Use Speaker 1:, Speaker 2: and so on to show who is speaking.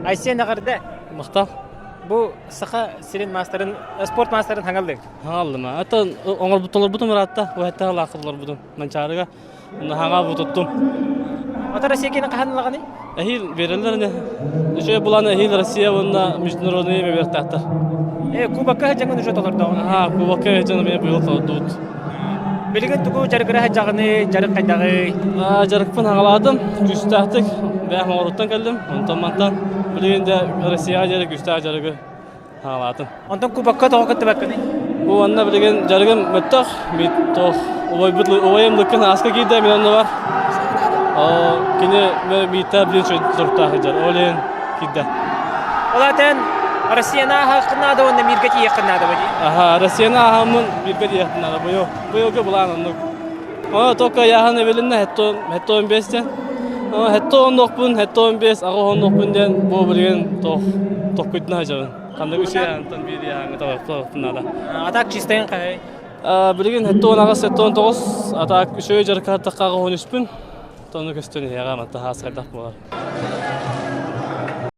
Speaker 1: Айсен эҕэрдэ!
Speaker 2: Махтал.
Speaker 1: Бу Саха сирин маастарын, спорт маастарын хаҥаллыҥ.
Speaker 2: Хаҥаллым. Ата оҥорбут ыраатта. Уһэтте халаахы олорбутум. Манчаарыга. Хаҥа бутуттум.
Speaker 1: Ата Россия киэнэ хаһан ылаҕыный?
Speaker 2: Эһиил береллер не. Үчүгэй булан эһиил Россия уонна международный бэбиэртаахтар.
Speaker 1: Э, кубокка сылдьаҥын уже толордоҕун.
Speaker 2: Аха, кубокка сылдьан эмиэ быйыл толордубут.
Speaker 1: Билигин тугу дьарыгыра сылдьаҕыный, дьарык хайдаҕый?
Speaker 2: Дьарыкпын хаҥалаатым, күүстээхтик бэйэм оҥоруттан кэллим. Онтон мантан билигин дьэ Россияҕа диэри күүстээх дьарыгы хаҥалаатым.
Speaker 1: Онтон кубокка тоҕо кыттыбаккыный?
Speaker 2: Бу манна билигин дьарыгым мөттөх, туох убайбыт убайым лыккын ааска киирдэ мин оннубар. Кини миитта билин туруктаах сылдьар. Ол иһин киирдэ.
Speaker 1: Ол аатын Россияны ааһаххын наада уонна миргэ тиийиэххин наада дии.
Speaker 2: Аха, Россияны ааһаммын миргэ тиийиэхпин наада. Быйыл быйылгы былаан оннук. Оно только яһан эбилиннэ хетто 15 диэн. Хетто 10 хетто 15, аҕа 10 диэн бу билигин тох тохкуйтuna сылдьабын. Ханнык үсү биир яһаҥҥа табахтын наада.
Speaker 1: Атак чистайын хаһай?
Speaker 2: Билигин хетто 18, хетто 19, атак үсү жаркаттакка 13-пүн. Тону көстөн иһэҕэ матта хаас хайдах буолар.